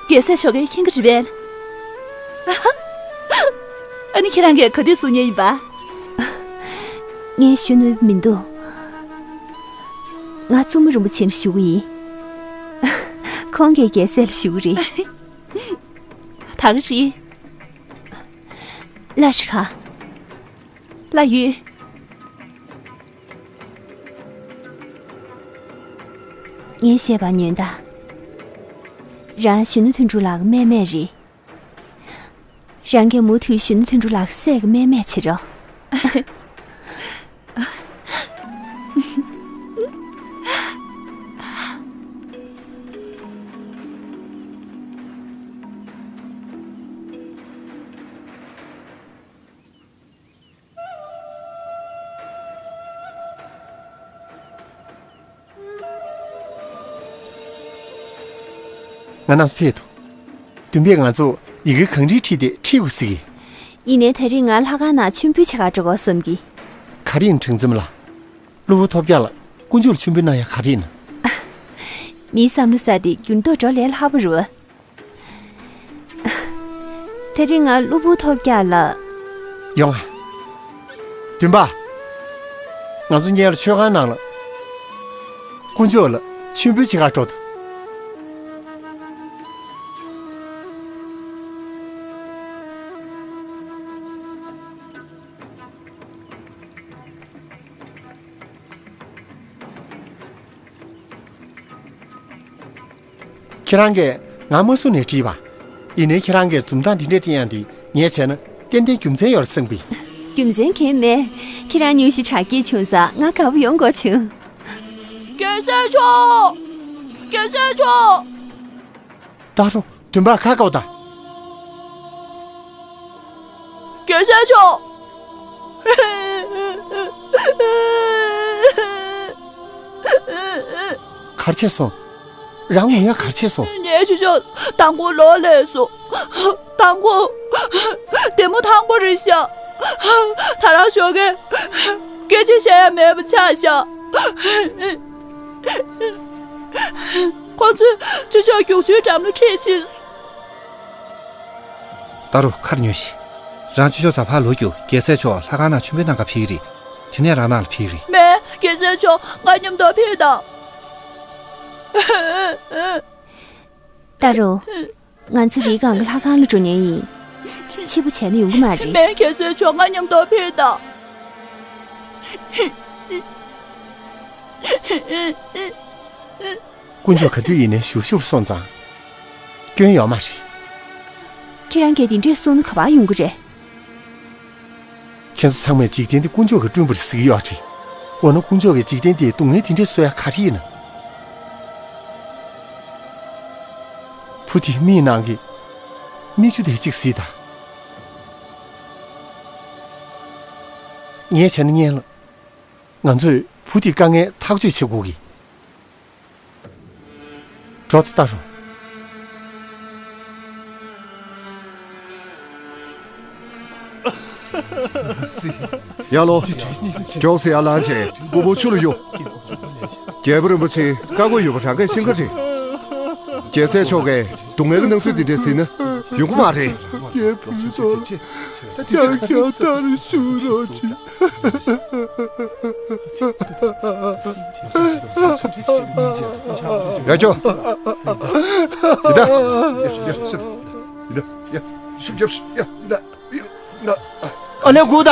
རྒྱལ་སྲས་མཆོག་གིས་མཁྱེན་གྱི་རེད་པས། ཨ་ནི་ཁྱེད་རང་གིས་ག་དུས་གསུང་མཁན་ཡིན་པ། ངས་ཞུ་ནུས་མི་འདུག་ང་བཙུན་མོ་རིན་པོ་ཆེ་ལ་ཞུ་གི་ཡིན། ཁོང་གིས་རྒྱལ་སྲས་ལ་ཞུ་གི་རེད། ད་ག་རེད། ལགས་སོ། ལགས་ཡོད། ངས་བཤད་པ་ཉོན་དང་། རང་གཞོན་ནུ་དོན་གྲུབ་ལགས་ཀྱི་སྨན་མེད་རེད། རང་གིས་མུ་མཐུད་གཞོན་ནུ་དོན་གྲུབ་ལགས་སྲས་ཀྱི་སྨན་མེད་བྱེད་རོགས། ང་རྣམ་ཚོ་ཕེབས་འདུག་བདུན་པས་ང་ཚོ་ཡི་གེ་གང་རིགས་བྲིས་ཏེ་ཁྲིད་དགོས་ཟེར་གི། ཡིན་ནའི་དེ་རིང་ང་ལྷ་ཁང་ནང་མཆོད་འབུལ་བྱེད་གར་འགྲོ་དགོས་བསམ་གི། ག་རེ་ཡིན་དྲུང་འཚམ་ལགས། གློ་བུར་ཐོལ་རྒྱག་ལ་དཀོན་མཆོག་ལ་མཆོད་འབུལ་གནང་ཡག་ག་རེ་ཡིན་ན། མིའི་བསམ་བློ་ཟ་དེ་འགྱུར་ལྡོག་འགྲོ་ལས་སླ་པོ་རེད་བ། དེ་རིང་ང་གློ་བུར་ཐོལ་རྒྱག་ལ། ཡོང་ང་། བདུན་པ། ང་ཚོ་མཉམ་དུ་མཆོད་ཁང་ནང་ལ། དཀོན་མཆོག་ལ་མཆོད་འབུལ་བྱེད་གར་འགྲོ་དང་། ཁྱེད་རང་གིས་ང་མ་བཟུང་ནས་དྲིས་པ། ཡིན་ནའི་ཁྱེད་རང་གིས་འཛུམ་མདངས་འདི་འདྲས་བསྟན་ཡག་འདི་ངས་བྱས་ན་ཏན་ཏན་རྒྱུ་མཚན་ཡོད་རེད་བསམ་པས། རྒྱུ་མཚན་གང་ཡང་མེད། ཁྱེད་རང་སྙུང་གཞི་དྲག་སྐྱེད་བྱུང་ཙང་ང་དགའ་པོ་ཡོང་དགོས་བྱུང་། རྒྱལ་སྲས་མཆོག་རྒྱལ་སྲས་མཆོག་ཏཱ་རུ། དུམ་པ་ཁ་བཀོག་དང་། རྒྱལ་སྲས་མཆོག་གར་ཆས་སོང་། རང་ངུ་ཡ་གར་ཆས་སོང་། ངའི་ཆུ་ཤོག་དང་པོ་ལོག་ལས་སོང་། དང་པོ། བདེ་མོ་དང་པོ་རེད་ཤག་ད་རང་ཞོགས་ཀས་སྐད་ཆ་བཤད་ཡ་མེད་པ་ཆགས་ཤག་ཁོ་ཚོས་ཆུ་ཤོག་རྒྱུག་ཆུའི་འགྲམ་ལ་ཁྲིད་ཕྱིན་སོང་། ཏཱ་རུ་ཁར་ཉོན་ཞིག་རང་ཆུ་ཤོག་ད་ཕར་ལོག་རྒྱུ་རྒྱལ་སྲས་མཆོག་ལྷ་ཁང་ནང་མཆོད་འབུལ་གནང་ག་ཕེབས་ཀྱི་རེད། དེ་ནས་རང་ནང་ལ་ཕེབས་ཀྱི་རེད། མེད། རྒྱལ་སྲས་མཆོག་ང་མཉམ་དུ་ཕེབས་དང་། ཏཱ་རུ། ང་ཚོ་རི་སྒང་གི་ལྷ་ཁང་ལ་འགྲོ་མཁན་ཡིན། འཕྱི་པོ་བྱས་ན་ཡོང་གི་མ་རེད། མེད། རྒྱལ་སྲས་མཆོག་ང་མཉམ་དུ་ཕེབས་དང་། དཀོན་མཆོག་ག་དུས་ཡིན་ནའི་ཞུ་ཞུ་སོང་ཙང་། སྐྱོན་ཡོད་མ་རེད། ཁྱེད་རང་གིས་དེ་འདྲས་གསུངས་ན་ག་པར་ཡོང་གི་རེད། ཁྱེད་ཚོ་ཚང་མས་འཇིག་རྟེན་འདི་དཀོན་མཆོག་གིས་བསྐྲུན་པ་རེད་ཟེར་གྱི་ཡོད་རེད། འོ་ན་དཀོན་མཆོག་གིས་འཇིག་རྟེན་འདིར་སྡུག་བསྔལ་དེ་འདྲས་བཟོ་ཡ་ག་རེ་ཡིན་ན། བུ་དེའི་མིག་ནང་གི་མིག་ཆུ་དེ་གཅིག་གཟིགས་དང་། ངས་བྱས་ན་སྔོན་ལ། ང་ཚོས་བུ་དེའི་དཀའ་ངལ་ཐག་གཅོད་བྱེད་དགོས་ཀྱི། འགྲོ་ད་ལྟ་རུ། ཡར་ལོངས། མགྱོགས་སེ་ཡར་ལངས་བྱས་སྤོ་བོ་ཆུ་ལ་གཡུག་རྒྱལ་པོ་རིན་པོ་ཆེ་བཀའ་བསྒོ་ཡོད་པ་རང་གིས་ཤེས་ཀྱི་རེད། རྒྱལ་སྲས་མཆོག་གིས་སྡུག་བསྔལ་གྱི་སྣང་ཚུལ་འདི་འདྲ་གཟིགས་ན་ཡོང་གི་མ་རེད། རྒྱལ་བུ་ཚོ། ཡང་བསྐྱར་ལྟར་ཞུ་རོགས་གྱིས། ཡ་ཅོ། ཡི་ད། ཡ་ཤི་ད། ཡི་ད། ཡ་ཤུགས་རྒྱབ་ཤིག་ཡ་ཡི་ད། ཡ། ཨ་ལེ་གུ་ད།